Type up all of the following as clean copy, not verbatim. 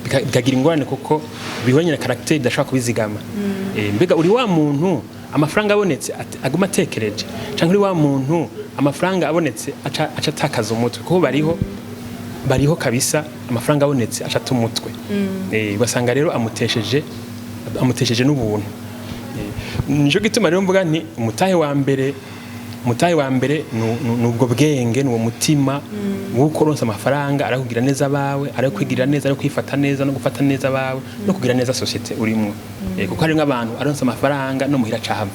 Bikagira ingorane kuko bihwanye na caractère idashobora kubizigama. Mbega uri wa muntu amafaranga abonetse aguma atekereje, canke uri wa muntu amafaranga abonetse aca atakaza umutwe? Kuko bariho kabisa, amafaranga abonetse aca ata umutwe. Ugasanga rero amutesheje n'ubuntu. Nico gituma rero mvuga nti umutahe wa mbere ni ubwo bwenge, ni uwo mutima w'uko uronse amafaranga arakugira neza abawe, arakwigirira neza, arakwifata neza no gufata neza abawe no kugira neza société urimwo. Kuko harimwo abantu aronse amafaranga no muhira acahava.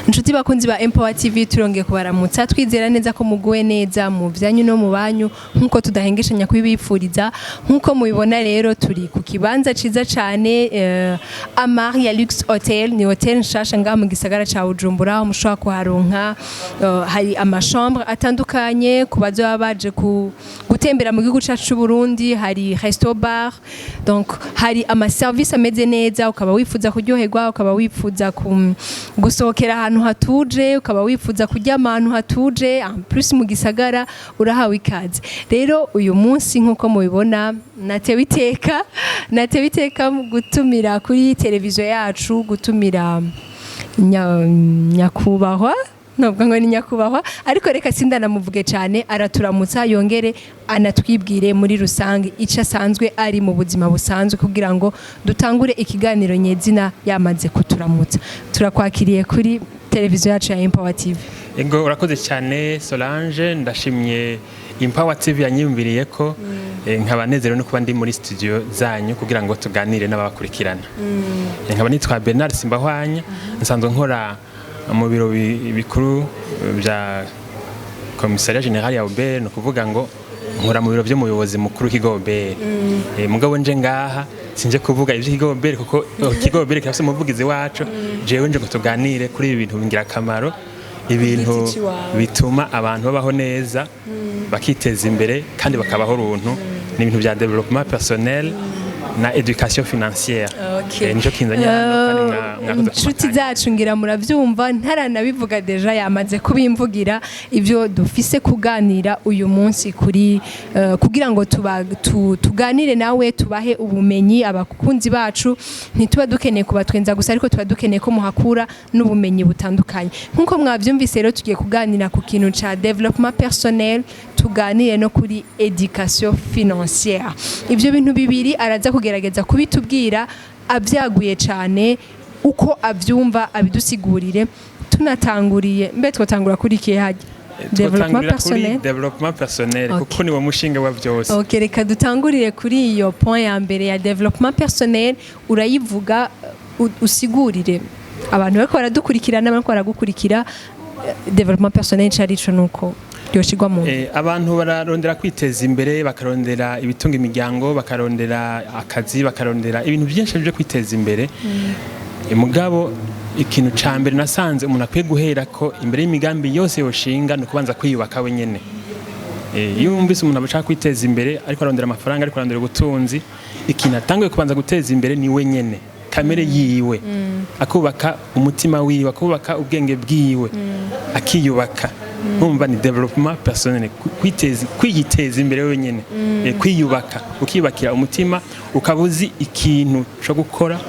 Inshuti bakunzi ba Empower TV, turongeye kubaramutsa, twizera neza ko muguwe neza mu byanyu no mu banyu, nkuko tudahengeshanya kubibipfuriza. Nkuko mubibona rero, turi ku kibanza ciza cane, Amaria Lux Hotel. Ni hotel nshasha ngaha mu gisagara ca Bujumbura, aho mushobora kuharonka, hari amachambre atandukanye ku bazoba baje gutembera mu gihugu cacu c'u Burundi, hari resto bar, donc hari ama service ameze neza. Ukaba wifuza kuryoherwa, ukaba wifuza gusohokera ahantu hatuje, ukaba wifuza kuryama ahantu hatuje, en plus mu gisagara, urahawe ikaze. Rero uyu munsi, nk'uko mubibona, natewe iteka mu gutumira kuri televiziyo yacu, gutumira nyakubahwa, ntabwo ngo ni nyakubahwa, ariko reka sindanamuvuge cyane, araturamutsa yongere anatwibwire muri rusange icyo asanzwe ari mu buzima busanzwe, kugira ngo dutangure ikiganiro nyezina yamaze kuturamutsa. Turakwakiriye kuri televiziyo yacu ya Empower TV. Ego, urakoze cyane Solange, ndashimye Empower TV yanyiyumviriye ko, nkaba nezerewe no kuba ndi muri studio zanyu kugira ngo tuganire n'ababakurikirana. Nkaba nitwa Bernard Simbahwanya, nsanzwe nkora mu biro bikuru bya Commissariat Général ya OBR, ni ukuvuga ngo nkora mu biro by'umuyobozi mukuru w'ikigo OBR. Mugabo nje ngaha sinje kuvuga iby'ikigo OBR, kuko ikigo OBR kirafise umuvugizi wacu. Jewe nje ngo tuganire kuri ibi bintu ngirakamaro, ibintu Giti ciwawe. bituma abantu babaho neza, bakiteza imbere kandi bakabaho runtu. Ni ibintu bya développement personnel na éducation financière. Nico kinzanye hano, kandi mwakoze Inshuti kumakanya. zacu, ngira murabyumva, ntaranabivuga déjà yamaze kubimvugira ibyo dufise kuganira uyu munsi kuri, kugira ngo tuganire nawe, tubahe ubumenyi abakunzi bacu. Ntituba dukeneye kubatwenza gusa, ariko tuba dukeneye ko muhakura n'ubumenyi butandukanye. Nk'uko mwabyumvise rero, tugiye kuganira ku kintu ca développement personnel, tuganire no kuri éducation financière. Ibyo bintu bibiri araza kugerageza kubitubwira abyaguye cyane uko abyumva, abidusigurire. Tunatanguriye, mbe twatangura kuri ikihe hajya? Développement Twotangurira kuri personnel. développement personnel, kuko niwo mushinga wa byose. Ok, reka dutangurire kuri iyo point ya mbere ya développement personnel. Urayivuga, usigurire abantu bariko baradukurikirana, bariko baragukurikira, développement personnel ico arico nuko ryoshirwa mu Abantu bararondera kwiteza imbere, bakarondera ibitunga imiryango, bakarondera akazi, bakarondera ibintu byinshi byo kwiteza imbere. Mugabo ikintu ca mbere nasanze umuntu akwiye guhera ko imbere y'imigambi yose yoshinga ni ukubanza kwiyubaka wenyene. Iyo wumvise umuntu ashaka kwiteza imbere, ariko arondera amafaranga, ariko arondera ubutunzi, ikintu atanguye kubanza guteza imbere ni wenyene, kamere yiwe, akubaka umutima wiwe, akubaka ubwenge bwiwe, akiyubaka. Numva ni développement personnel, kwiteza, kwiyiteza imbere wenyene, kwiyubaka, ukiyubakira umutima, ukaba uzi ikintu co gukora,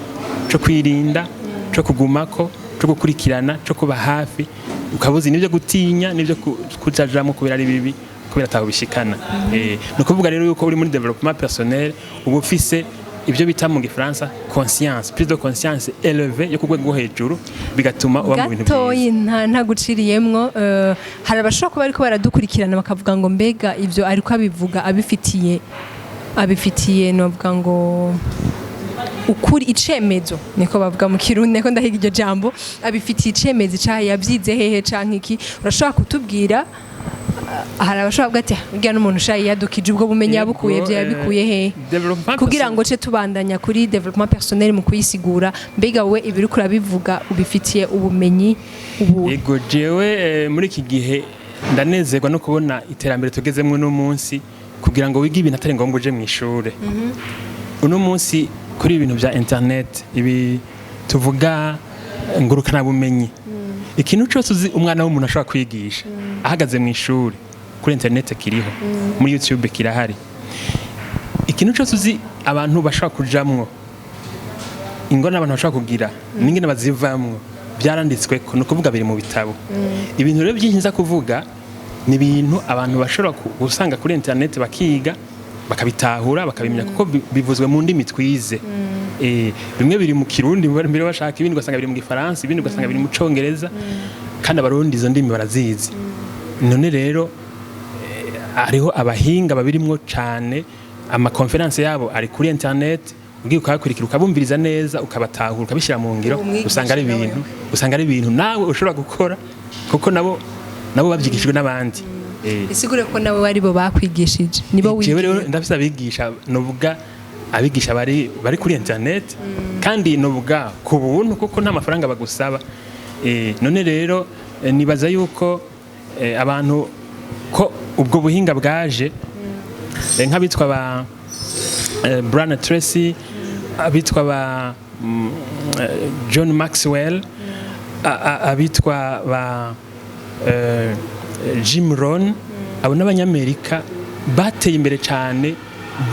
co kwirinda, co kugumako, co gukurikirana, co kuba hafi, ukaba uzi n'ibyo gutinya n'ibyo kujajamwo kubera ari bibi, kubera ataho bishikana. Ni ukuvuga rero yuko uri muri développement personnel uba ufise ibyo bita mu gifaransa conscience, prise de conscience élevée yo ku rwego rwo hejuru, bigatuma uba mu bintu byiza. Gatoyi, ntaguciriyemwo, hari abashobora kuba ariko baradukurikirana bakavuga ngo mbega ibyo ariko abivuga abifitiye novuga ngo ukuri, icemezo, niko bavuga mu Kirundi, niko ndahiga iryo jambo, abifitiye icemezo cahe, yabyize hehe canke iki? Urashobora kutubwira? Hari abashobora kuvuga ati burya n'umuntu ushaye yadukije ubwo bumenyi, yabukuye byo, yabikuye hehe? Développement Kugira ngo ce tubandanya kuri développement personnel mu kuyisigura, mbega wowe ibi uriko urabivuga ubifitiye ubumenyi ubu? Yego, jewe muri iki gihe ndanezerwa no kubona iterambere tugezemwo uno munsi. Kugira ngo wige ibintu atari ngombwa uje mu ishure, uno munsi kuri ibintu bya internet ibi Tuvuga ngurukanabumenyi, ikintu cyose uzi umwana w'umuntu ashobora kwigisha ahagaze mu ishuri, kuri internet kiriho, muri YouTube kirahari. Ikintu cyose uzi abantu bashobora kujamwo, ingorane abantu bashobora kugira n'ingene bazivamwo, byaranditswe ko, ni ukuvuga biri mu bitabo. Ibintu rero byinshi nza kuvuga ni ibintu abantu bashobora gusanga kuri internet, bakiga, bakabitahura, bakabimenya, kuko bivuzwe mu ndimi twize. Bimwe biri mu Kirundi mbere bashaka, ibindi ugasanga biri mu Gifaransa, ibindi ugasanga biri mu Congereza, kandi Abarundi izo ndimi barazizi. None rero hariho abahinga babirimwo cane, ama conférences yabo ari kuri internet, ugiye ukayakurikira, ukabumviriza neza, ukabatahura, ukabishyira mu ngiro, Umwigisha usanga ari nawe. ibintu, usanga ari ibintu nawe ushobora gukora, kuko nabo babyigishijwe n'abandi. Bisigure ko nabo bari bo bakwigishije, nibo Jewe rero wigiye? Ndafise abigisha, novuga abigisha bari kuri internet, kandi novuga ku buntu, kuko nta mafaranga bagusaba. None rero nibaza yuko abantu ko ubwo buhinga bwaje, nk'abitwa ba Brian Tracy, abitwa ba John Maxwell, abitwa ba Jim Rohn, abo n'Abanyamerika bateye imbere cyane,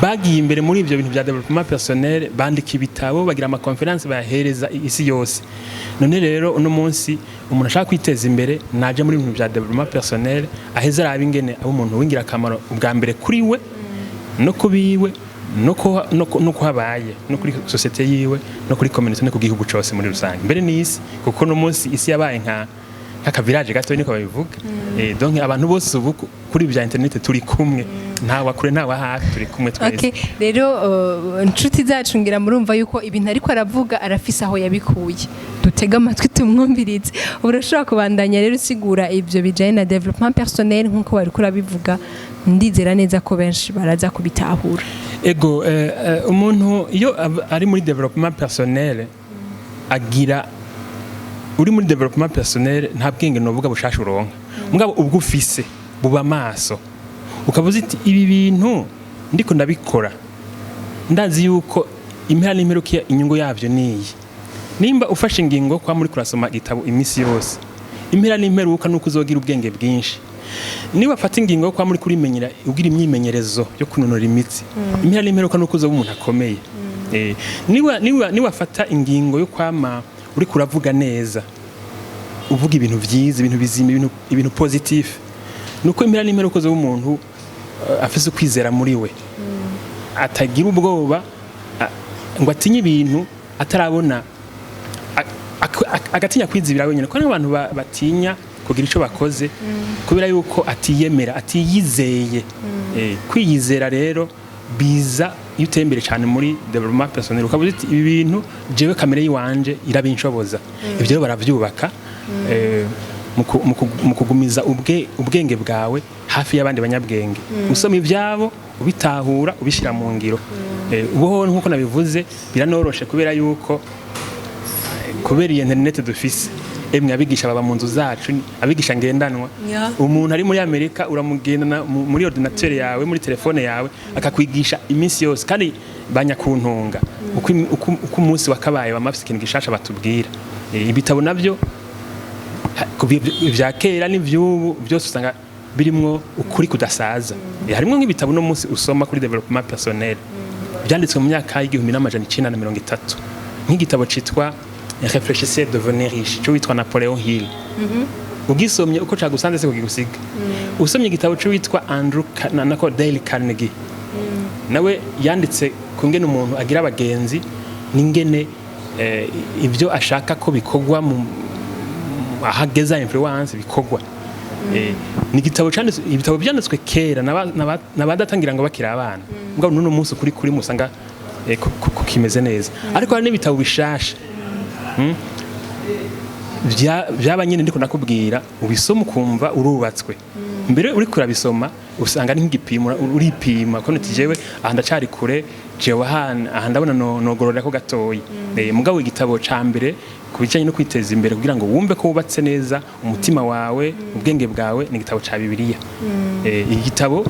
bagiye imbere muri ibyo bintu bya développement personnel, bandika ibitabo, bagira ama conférences, bayahereza isi yose. None rero uno munsi umuntu ashaka kwiteza imbere naje muri ibintu bya développement personnel, aheze arabe ingene abo umuntu w'ingirakamaro ubwa mbere kuri we no kubiwe no kuhabaye no kuri société yiwe no kuri community no ku gihugu cose muri rusange, mbere n'isi, kuko no munsi isi yabaye nk'aka village gato, niko babivuga. Donc abantu bose ubu kuri bya internet turi kumwe, nta wa kure, nta wa hafi, turi kumwe twese. Okay, rero inshuti zacu, ngira murumva yuko ibintu ariko aravuga arafise aho yabikuye. Dutege amatwi tumwumvirize. Ubu urashobora kubandanya rero usigura ibyo bijanye na développement personnel nk'uko bariko urabivuga. Ndizera neza ko benshi baraza kubitahura. Ego, umuntu iyo ari muri développement personnel, agira, uri muri développement personnel nta bwenge novuga bushasha uronka, mugabo ubwo ufise buba amaso, ukaba uzi uti ibi bintu ndiko ndabikora, ndazi yuko impera n'imperuka inyungu yavyo niyi. Nimba ufashe ingingo kwa muri kurasoma igitabo iminsi yose, impera n'imperuka nuko uzogira ubwenge bwinshi. Niba afata ingingo yo kwa muri kurimenyera, ugira imyimenyerezo yo kunonora imitsi, impera n'imperuka nuko uzoba umuntu akomeye. Niba afata ingingo yo kwama uri kuravuga neza, uvuga ibintu vyiza, ibintu bizima, ibintu positif, nuko impera n'imperuka uzoba umuntu afise ukwizera muri we, atagira ubwoba, ngo atinye ibintu atarabona, agatinya kwizibira wenyine, kuko abantu batinya kugira ico bakoze kubera yuko atiyemera, atiyizeye. Kwiyizera rero biza iyo uteye imbere cyane muri développement personnel, ukavuga uti ibi bintu jewe kamere yiwanje irabinshoboza. Ibyo rero baravyubaka mu kugumiza ubwenge bwawe hafi y'abandi banyabwenge, usoma ibyabo, ubitahura, ubishyira mu ngiro. Ubu nk'uko nabivuze biranoroshe kubera yuko kubera iyi internet dufise, emwe abigisha baba mu nzu zacu, abigisha ngendanwa. Umuntu ari muri Amerika uramugendana muri ordinateur yawe, muri telefone yawe, akakwigisha iminsi yose, kandi banyakuntunga uko umunsi wakabaye bama bafise ikintu gishasha batubwira. Ibitabo navyo kuva ivya kera n'ivy'ubu byose usanga birimwo ukuri kudasaza. Harimwo nk'ibitabo no munsi usoma kuri développement personnel byanditswe mu myaka y'1930, nk'igitabo citwa Réfléchissez devenez riche cyo witwa Napoleon Hill. Ugisomye uko cagusanze se kugigusiga. Usomye igitabo cyo witwa Andrew nako Dale Carnegie, nawe yanditse ku ngene umuntu agira abagenzi n'ingene ibyo ashaka ko bikorwa mu ahageza influence bikorwa. Ni igitabo canditswe, ibitabo byanditswe kera n'abadatangira ngo bakiri abana, mugabo n'uno munsi kuri musanga kimeze neza. Ariko hari n'ibitabo bishasha byaba nyine ndiko nakubwira, ubisoma ukumva urubatswe. Mbere uri kurabisoma usanga ari nk'igipimo, uripima ko nti jewe aha ndacari kure, jewe aha ndabona nogorora ko gatoyi. Mugabo igitabo ca mbere ku bijanye no kwiteza imbere kugira ngo wumve ko wubatse neza umutima wawe, ubwenge bwawe, ni igitabo ca Bibiliya. Igitabo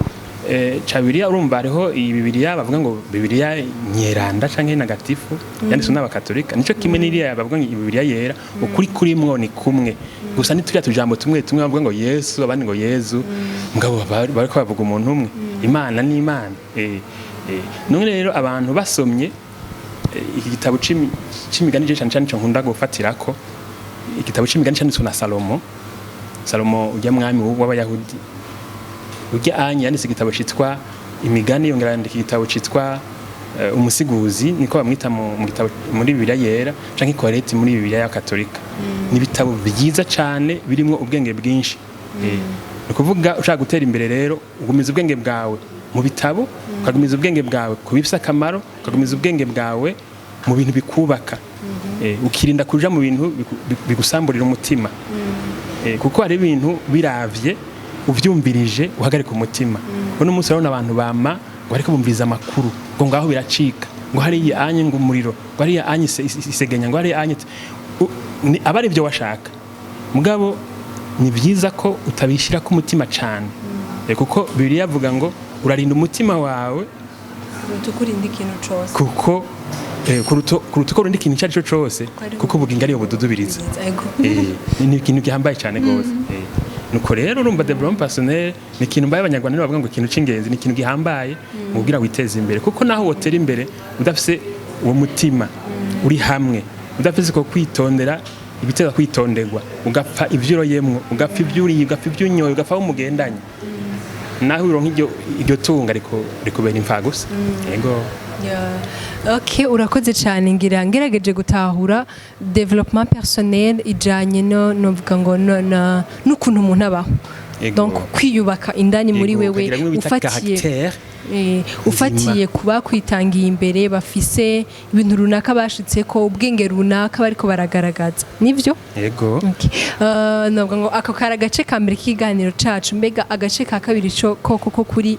ca Bibiliya, urumva hariho iyi Bibiliya bavuga ngo Bibiliya nyeranda canke ntagatifu, yanditswe n'Abakatolika, nico kimwe n'iriya bavuga ngo Bibiliya yera. Ukuri kurimwo ni kumwe gusa, ni turiya tujambo tumwe tumwe bavuga ngo Yesu, abandi ngo Yezu, mugabo bariko bavuga umuntu umwe. Imana ni Imana. None rero abantu basomye iki gitabo c'imigani, je cane cane ico nkunda gufatirako, igitabo c'imigani canditswe na Salomo. Salomo ujya mwami w'Abayahudi, ujya anye yanditse igitabo citwa Imigani, yongera yandika igitabo citwa Umusiguzi, niko bamwita mu gitabo muri Bibiliya yera, canke Koheleti muri Bibiliya ya Katolika. Ni ibitabo byiza cane birimwo ubwenge bwinshi. Ni ukuvuga ushaka gutera imbere rero, ugumiza ubwenge bwawe mu bitabo, ukagumiza ubwenge bwawe ku bifise akamaro, ukagumiza ubwenge bwawe mu bintu bikubaka, ukirinda kuja mu bintu bigusamburira umutima. Kuko hari ibintu biravye uvyumvirije uhagarika umutima. Uno munsi urabona abantu bama ngo bariko bumviriza amakuru, ngo ngaho biracika, ngo hariya anye ngo umuriro, ngo hariya anye isegenya, ngo hariya anye aba ari ibyo washaka. Mugabo ni byiza ko utabishyira ku mutima cane. Kuko Bibiliya avuga ngo urarinda umutima wawe kuruta uko urinda ikintu cose. Kuko kuruta uko urinda ikintu icyo ari cyo cose, kuko ubugingo ariyo bududubiriza. Ego. Ni ikintu gihambaye cyane rwose. Nuko rero urumva, développement personnel ni ikintu mbaye Abanyarwanda nibo bavuga ngo ikintu c'ingenzi, ni ikintu gihambaye mu kugira witeze imbere, kuko naho wotera imbere udafise uwo mutima uri hamwe, udafise ko kwitondera ibiteza kwitonderwa, ugapfa ivyo uroyemwo, ugapfa ivyo uriye, ugapfa ivyo unyoye, ugapfa aho mugendanye, naho uronka iryo tunga rikubera imfagusa. Yego. Yeah. Okay, urakoze cyane. Ngira ngerageje gutahura, développement personnel ijanye no novuga ngo no, na n'ukuntu umuntu abaho. Yego. Donc kwiyubaka indani muri Yego, wewe, ukagira bimwe bita ufatiye caractère. Ufatiye kuba kwitangiye imbere, bafise ibintu runaka bashitse ko, ubwenge runaka bariko baragaragaza, nivyo? Yego. Okay. Navuga ngo ako kari agace ka mbere k'ikiganiro cacu. Mbega agace ka kabiri co koko ko kuri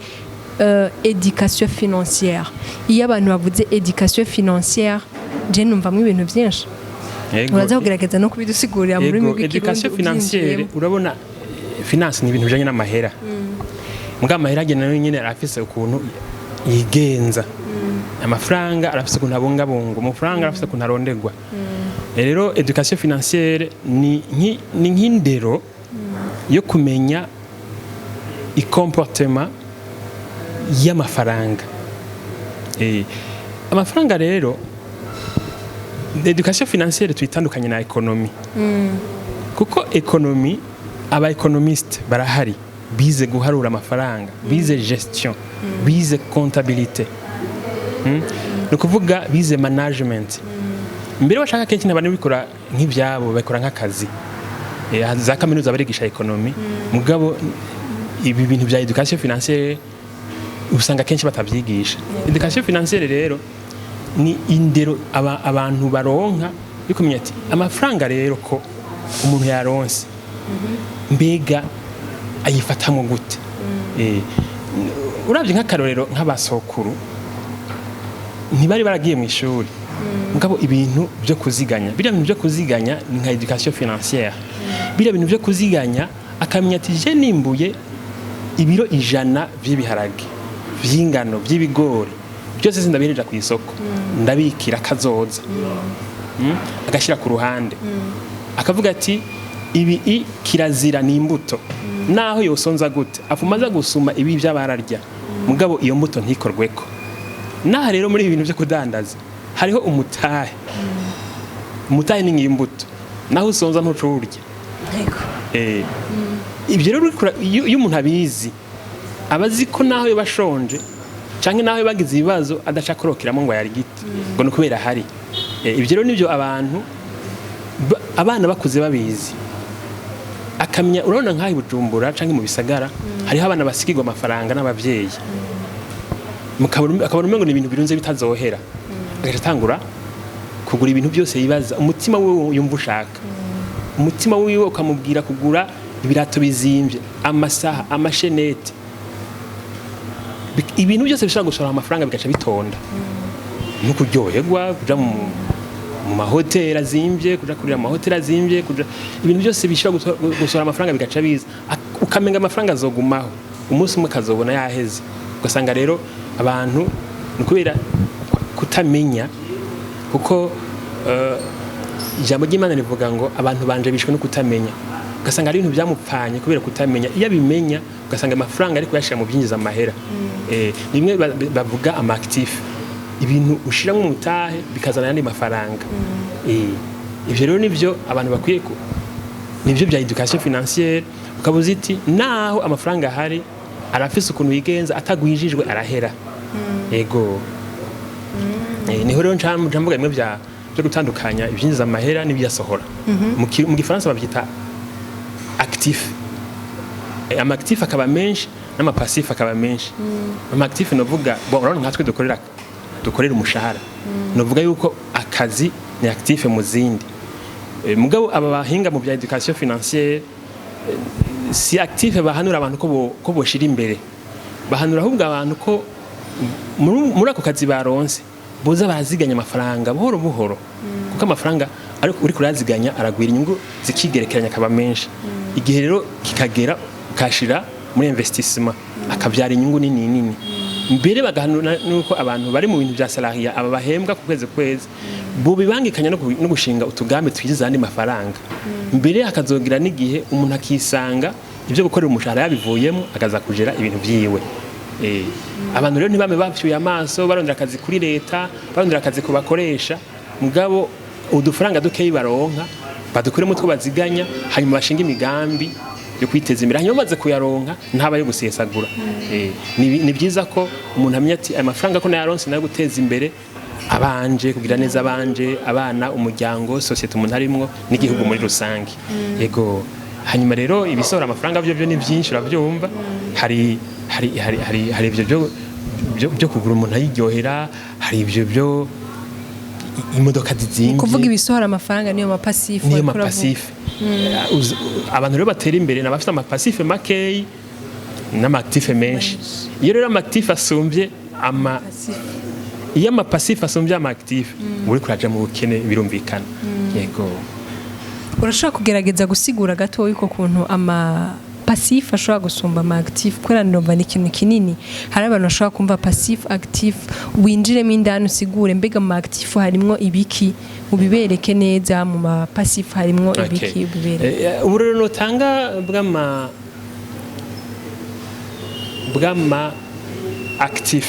éducation financière, iyo abantu bavuze éducation financière, je numvamwo ibintu byinshi. Yego. Uraza kugerageza no kubidusigurira mu rurimi Yego, rw'Ikirundi éducation financière, ubyinjiyemo. urabona, finance ni ibintu bijanye n'amahera. Muga amahera agenda nayo nyene arafise ukuntu yigenza. Amafaranga arafise ukuntu abungabunga, amafaranga arafise ukuntu aronderwa. Rero éducation financière ni nk'indero yo kumenya i comportement y'amafaranga. Amafaranga rero, éducation financière tuyitandukanye na économie, kuko économie, aba économistes barahari bize guharura amafaranga, bize gestion, bize comptabilité. Ni ukuvuga bize management. Mbere bashaka kenshi n'abantu bikora nk'ibyabo, bakora nk'akazi. Za kaminuza barigisha économie, mugabo ibi bintu bya éducation financière usanga kenshi batavyigisha. Éducation financière rero ni indero abantu baronka yo kumenya ati amafaranga rero ko umuntu yaronse, mbega ayifatamwo gute? Uravye nk'akarorero, nk'abasokuru ntibari baragiye mu ishuri, mugabo ibintu byo kuziganya, biriya bintu byo kuziganya ni nka éducation financière. Biriya bintu byo kuziganya, akamenya ati je nimbuye ibiro 100 vy'ibiharage, vy'ingano, vy'ibigori, byose sindabihereja ku isoko, ndabikira kazoza. Agashyira ku ruhande, akavuga ati ibi kirazira ni imbuto, naho yosonza gute afuma aza gusuma ibi by'abararya, mugabo iyo mbuto ntikorweko. Naha rero muri ibi bintu byo kudandaza hariho umutahe. Umutahe ni nk'imbuto, naho usonza ntucuwurya. Yego. Ibyo rero iyo umuntu abizi, aba azi ko naho yoba ashonje canke naho yoba agize ibibazo, adaca akorokeramo ngo yarigite ngo ni ukubera ahari. Ibyo rero nibyo abantu abana bakuze babizi, akamenya. Urabona nk'aho i Bujumbura canke mu bisagara hariho abana basigirwa amafaranga n'abavyeyi, akabona umengo ni ibintu birunze bitazohera, agaca atangura kugura ibintu byose yibaza umutima wiwe yumva ushaka. Umutima wiwe ukamubwira kugura ibirato bizimvye, amasaha, amashenete, ibintu byose bishobora gusohora amafaranga, bigaca bitonda no kuryoherwa, kuja mu mahoteli azimvye, kuja kurira mu mahoteli azimvye, kuja ibintu byose bishobora gusohora amafaranga bigaca biza. Ukamenga amafaranga azogumaho, umunsi umwe kazobona yaheze. Ugasanga rero abantu ni kubera kutamenya, kuko ijambo ry'Imana rivuga ngo abantu banje bishwe no kutamenya. Ugasanga ari ibintu byamupfanye kubera kutamenya. Iyo abimenya, ugasanga amafaranga ari kuyashira mu byinjiza amahera. Ni bimwe bavuga ama actif, ibintu ushiramo umutahe bikazana ayandi mafaranga. Ivyo rero nivyo abantu bakwiye nivyo bya éducation financière. Ukaba uzi iti naho amafaranga ahari, arafise ukuntu yigenza, atagwijijwe arahera. Yego. Niho rero nca mvuga bimwe byo gutandukanya ibyinjiza amahera n'ibyasohora. Mu gifaransa babyita actif. Ama actif akaba menshi n'ama passif akaba menshi. Ama actif novuga, bon, urabona nkatwe dukorera umushahara, novuga yuko akazi ni actif mu zindi. Mugabo aba bahinga mu bya éducation financière, si actif bahanura abantu ko boshira imbere. Bahanura ahubwo abantu ko muri ako kazi baronse boza baraziganya amafaranga buhoro buhoro, kuko amafaranga ariko uri kuraziganya aragwira, inyungu zikigerekeranya akaba menshi. Igihe rero kikagera ukashira muri investissement, akabyara inyungu nini nini. Mbere bagahanura nuko abantu bari mu bintu bya salariat, aba bahembwa ku kwezi kwezi, bubibangikanya no gushinga utugambi twinjiza andi mafaranga. Mbere hakazogira n'igihe umuntu akisanga ibyo gukorera umushahara yabivuyemo, akaza kujera ibintu vyiwe. Abantu rero ntibame bapfyuye amaso barondera akazi kuri leta, barondera akazi ku bakoresha. Mugabo udufaranga dukeyi baronka badukuremo utwo baziganya, hanyuma bashinga imigambi yo kwiteza imbere. Hanyuma bamaze kuyaronka, ntaba yo gusesagura. Ni byiza ko umuntu amenya ati aya mafaranga ko nayaronse nayo guteza imbere abanje, kugira neza abanje, abana, umuryango, société umuntu arimwo n'igihugu muri rusange. Yego. Hanyuma rero ibisohora amafaranga byo ni byinshi, urabyumva. Hari ibyo byo kugura umuntu ayiryohera, hari ibyo byo imodoka zizimvye. Kuvuga ibisohora amafaranga niyo ma passif. Niyo Wariko uravuga. Ma passif. Abantu rero batera imbere ni abafite ama passif makeyi n'ama actif menshi. Iyo rero ama actif asumbye ama Passif. Iyo ama passif asumbye ama actif, uri kuraja mu bukene, birumvikana. Yego. Urashobora kugerageza gusigura gatoya uko kuntu ama passif ashobora gusumba ama actif? Kubera ndumva ni ikintu kinini, hari abantu bashobora kumva passif, actif. Winjiremo indani usigure mbega mu ma actif harimwo ibiki, ubibereke neza, mu ma passif harimwo ibiki, ubibereke. Uburorero notanga bw'ama actif: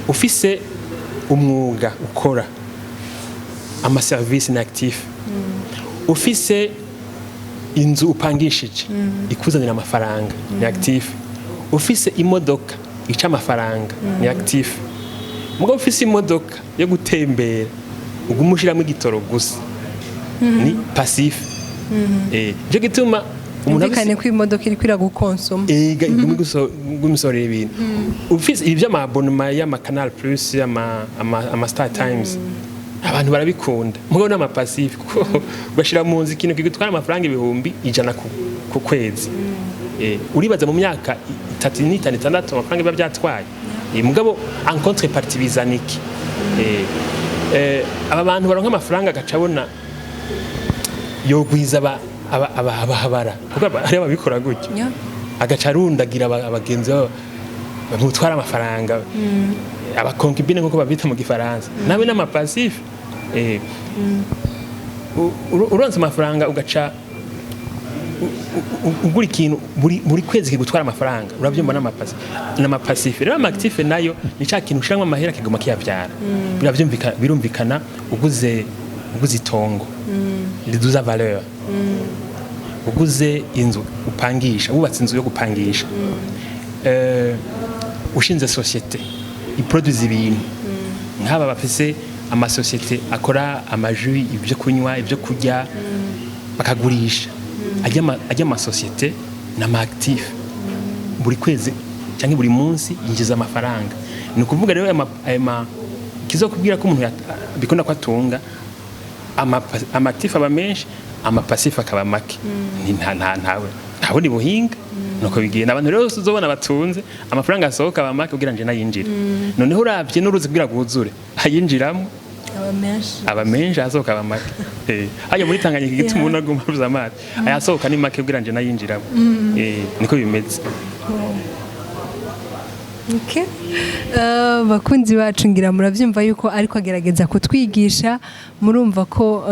ufise umwuga ukora, ama service ni actif. Ufise inzu upangishije ikuzanira amafaranga ni actif. Ufise imodoka ica amafaranga ni actif. Mugabo ufise imodoka yo gutembera uguma ushiramo igitoro gusa ni passif. Nico gituma umuntu afise Yumvikane ko imodoka iriko iragukonsoma. Ega iguma isorera ibintu. Ufise ibi by'ama abonnement y'ama Canal Plus, ama Star Times, abantu barabikunda, mugabo n'ama passif, kuko ugashira mu nzu ikintu kigutwara amafaranga 100,000 ku kwezi. Uribaza mu myaka 3 n'itanu, 6, amafaranga biba byatwaye. Mugabo en contrepartie bizana iki? Aba bantu baronka amafaranga agaca abona yogwiza abahabara, kuko hari ababikora gutyo, agaca arundagira abagenzi babo bamutwara amafaranga, aba concubines nk'uko babita mu gifaransa, nawe n'ama passif. Uronse amafaranga ugaca ugura ikintu buri kwezi kigutwara amafaranga, urabyumva, n'ama passif. Rero ama actif nayo ni ca kintu ushiramwo amahera kiguma kiyavyara. Birumvikana, uguze itongo riduza valeur, uguze inzu upangisha, wubatse inzu yo gupangisha, ushinze société iproduise ibintu, nk'aba bafise amasosiyete akora ama jus, ibyo kunywa, ibyo kurya, bakagurisha, ajya amasosiyete n'ama actif, buri kwezi cyangwa buri munsi yinjiza amafaranga. Ni ukuvuga rero ayo kizokubwira ko umuntu bikunda ko atunga, ama actif aba menshi, ama passif akaba make. Ni nta nta ntawe nta bundi buhinga, nuko bigenda. Abantu rero uzobona batunze, amafaranga asohoka aba make kugira nje nayinjire. Noneho uravye n'uruzi kugira rwuzure ayinjiramo Aba menshi. Aba menshi, asohoka aba make. Hajya muri Tanganyika igituma umuntu aguma abuze amazi, ayasohoka ni make kugira nje nayinjiramo. Niko bimeze. Okay. Bakunzi bacu, ngira murabyumva yuko ariko agerageza kutwigisha. Murumva ko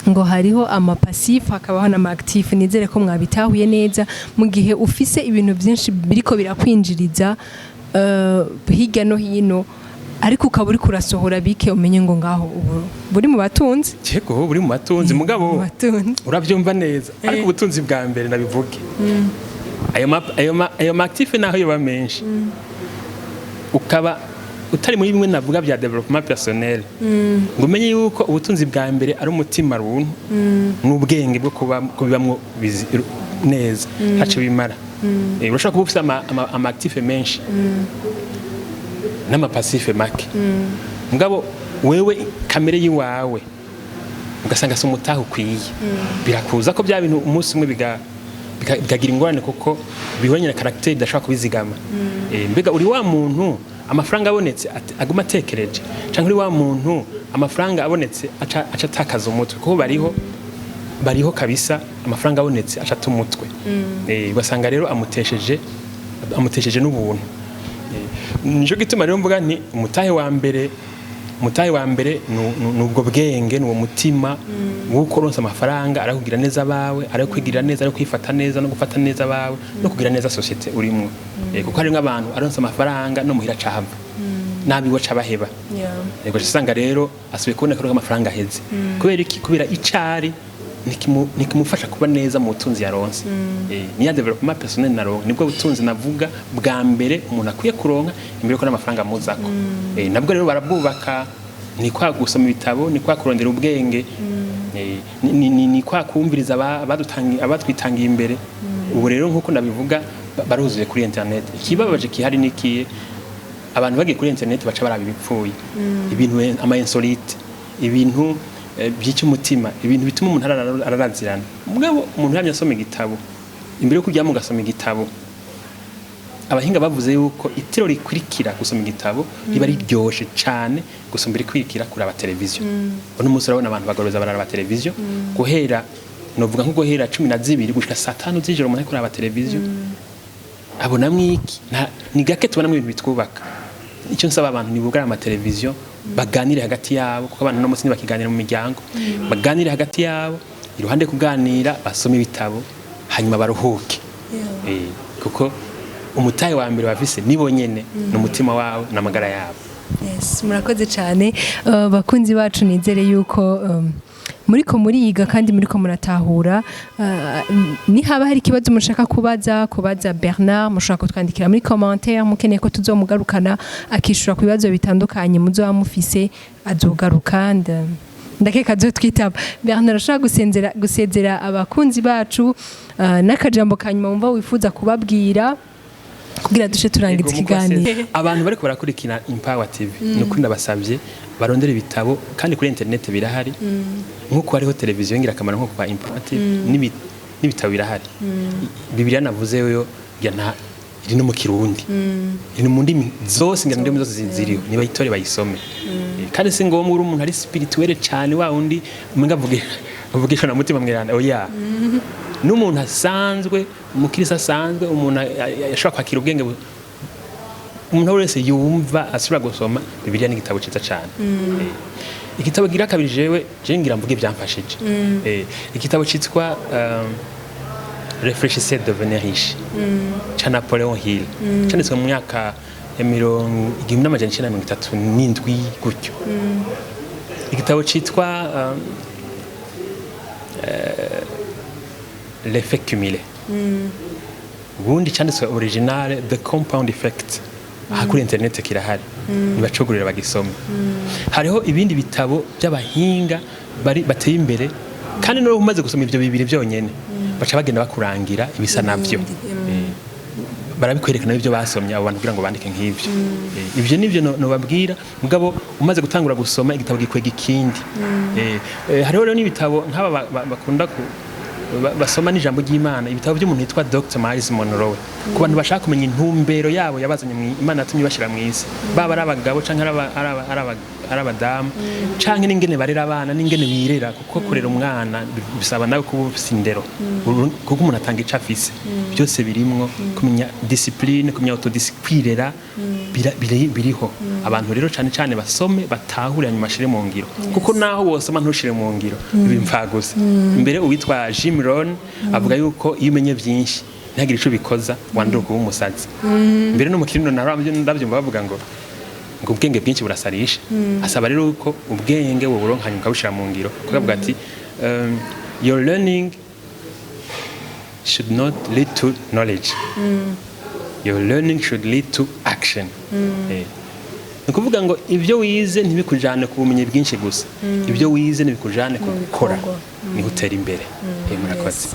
ngo hariho ama passif, hakabaho n'ama actif. Nizere ko mwabitahuye neza. Mu gihe ufise ibintu byinshi biriko birakwinjiriza hirya no hino, ariko ukaba uri kurasohora bike, umenye ngo ngaho ubu buri mu batunzi. Yego, buri mu batunzi, mugabo Mu batunzi. Urabyumva neza, ariko ubutunzi bwa mbere, nabivuge, ayo ma actif naho yoba menshi, ukaba utari muri bimwe navuga bya développement personnel, ngo umenye yuko ubutunzi bwa mbere ari umutima runtu n'ubwenge bwo kuba kubibamwo neza, ntaco bimara. Urashobora kuba ufite ama actif menshi n'ama passif make, mugabo wewe kamere yiwawe ugasanga si umutaha ukwiye, birakuza ko bya bintu umunsi umwe bikagira ingorane, kuko bihoranye na caractère idashobora kubizigama. Mbega uri wa muntu amafaranga abonetse aguma atekereje, canke uri wa muntu amafaranga abonetse aca atakaza umutwe? Kuko bariho kabisa, amafaranga abonetse aca ata umutwe. Ugasanga rero amutesheje n'ubuntu. Nico gituma rero mvuga nti umutahe wa mbere ni ubwo bwenge, ni uwo mutima w'uko uronse amafaranga arakugira neza abawe, arakwigirira neza, arakwifata neza no gufata neza abawe no kugira neza société urimwo. Kuko harimwo abantu aronse amafaranga no muhira cahava nabiwe cabaheba. Yego, usanga rero asubiye kubona ko amafaranga aheze. Kubera iki? Kubera icari ntikimufasha kuba neza mu butunzi yaronse. Niya développement personnel naronka, nibwo butunzi navuga bwa mbere umuntu akwiye kuronka imbere ko n'amafaranga amuzako. Nabwo rero barabwubaka: ni kwa gusoma ibitabo, ni kwa kurondera ubwenge, ni kwa kumviriza abatwitangiye imbere. Ubu rero nk'uko ndabivuga, baruzuye kuri internet. Ikibabaje kihari nikiye abantu bagiye kuri internet baca baraba ibipfuye, ibintu ama insolite, ibintu byica umutima, ibintu bituma umuntu ararazirana. Mugabo umuntu yamye asoma igitabo imbere yo kuryama, ugasoma igitabo, abahinga bavuze yuko itiro rikurikira gusoma igitabo riba riryoshe cane gusumba irikurikira kuraba televiziyo. Uno munsi urabona abantu bagoroza bararaba televiziyo guhera, novuga nko guhera 12 gushika saa 5 z'ijoro. Umuntu ariko kuraba televiziyo abonamwo iki? Ni gake tubonamwo ibintu bitwubaka. Icyo nsaba abantu ni bugara amateleviziyo, baganire hagati yabo, kuko abantu no munsi ntibakiganira mu miryango. Baganire hagati yabo, iruhande kuganira basome ibitabo, hanyuma baruhuke. Kuko umutahe wa mbere bafise nibo nyene, ni umutima wawe n'amagara yabo. Yes, murakoze cyane. Bakunzi bacu, nizere yuko muriko muriga kandi muriko muratahura. Nihaba hari ikibazo mushaka kubaza Bernard, mushobora kutwandikira muri commentaire. Mukeneye ko tuzomugarukana akishura ku bibazo bitandukanye muzoba mufise, azogaruka, ndakeka azotwitaba. Bernard, ashobora gusezera abakunzi bacu n'akajambo kanyuma wumva wifuza kubabwira kugira duce turangiza Ego, ikiganiro. Abantu bariko barakurikira Empower TV, ni ukuri ndabasabye barondera ibitabo, kandi kuri internet birahari. Nk'uko hariho televiziyo ngirakamaro nko kwa Empower TV, n'ibitabo birahari. Bibiliya navuze yo ya nta iri no mu Kirundi, iri mu ndimi zose, ngira ndimi zose ziriho, nibayitore bayisome. Kandi si ngombwa uri umuntu ari spirituel cyane, wa wundi umenga avugisha na mutima mweranda, oya. N'umuntu asanzwe, umukirisi asanzwe, umuntu ashobora kwakira ubwenge, umuntu wese yumva ashobora gusoma Bibiliya, ni igitabo cyiza cyane. Igitabo gira kabiri, jewe je ngira mvuge ibyamfashije. Igitabo cyitwa Réfléchissez devenez riche ca Napoleon Hill, cyanditswe mu myaka ya 1937 gutyo. Igitabo cyitwa L'effet cumulé, ubundi cyanditswe original The Compound Effect, aha kuri internet kirahari, nibacugurira bagisome. Hariho ibindi bitabo by'abahinga bari bateye imbere, kandi n'ubu umaze gusoma ibyo bibiri byonyene baca bagenda bakurangira ibisa navyo. Barabikwerekana ibyo basomye abo bantu kugira ngo bandike nk'ivyo. Ivyo nivyo nobabwira. Mugabo umaze gutangura gusoma igitabo gikwega ikindi. Hariho rero n'ibitabo nk'aba bakunda basoma n'ijambo ry'Imana, ibitabo by'umuntu yitwa Dr Miles Monroe, ku bantu bashaka kumenya intumbero yabo yabazanye mu Imana yatumye bashira mu isi, baba ari abagabo canke ari aba- ari aba- ari aba- ari abadamu, canke n'ingene barera abana, n'ingene birera, kuko kurera umwana bisaba nawe kuba ufise indero. Kuko umuntu atanga ico afise, byose birimwo kumenya discipline, kumenya autodiscipline, kwirera, biriho. Abantu rero cane cane basome, batahure, hanyuma bashire mu ngiro, kuko naho wosoma ntushire mu ngiro bimfa gusa. Imbere uwitwa Jim Rohn avuga yuko iyo umenye byinshi ntihagire ico bikoza, wandura kuba umusazi. Mbere no mu Kirundo ndavyumva bavuga ngo ubwenge bwinshi burasarisha. Asaba rero ko ubwenge woburonka hanyuma ukabushira mu ngiro, kuko avuga ati "Your learning should not lead to knowledge, your learning should lead to action." Ni ukuvuga ngo ibyo wize ntibikujane ku bumenyi bwinshi gusa, ibyo wize ntibikujane ku gukora, bikorwa. Niho utera imbere. Murakoze.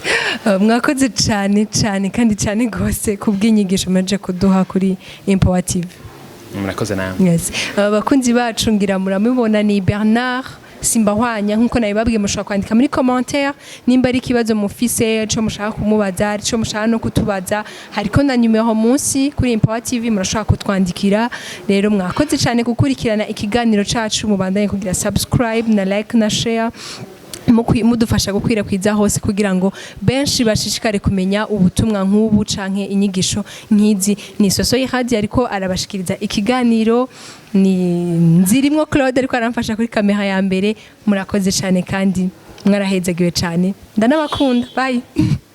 Mwakoze cyane cyane kandi cyane rwose ku bw'inyigisho mumaze kuduha kuri Empower TV. Murakoze namwe. Yes. Abakunzi bacu, ngira muramubona, ni Bernard Simbahwanya. Nkuko nabibabwiye, mushobora kwandika muri commentaire nimba ari ikibazo mufise ico mushaka kumubaza, ico mushaka no kutubaza. Hariko na numero munsi kuri Empower TV, murashobora kutwandikira. Rero mwakoze cyane gukurikirana ikiganiro cacu. Mubandanye kugira subscribe na like na share, mudufasha gukwirakwiza hose kugira ngo benshi bashishikare kumenya ubutumwa nk'ubu canke inyigisho nk'izi. Ni Soso y'Ihadi ariko arabashikiriza ikiganiro, ni Nzirimwo Claude ariko aramfasha kuri kamera ya mbere. Murakoze cyane kandi mwarahezagiwe cyane, ndanabakunda. Bye.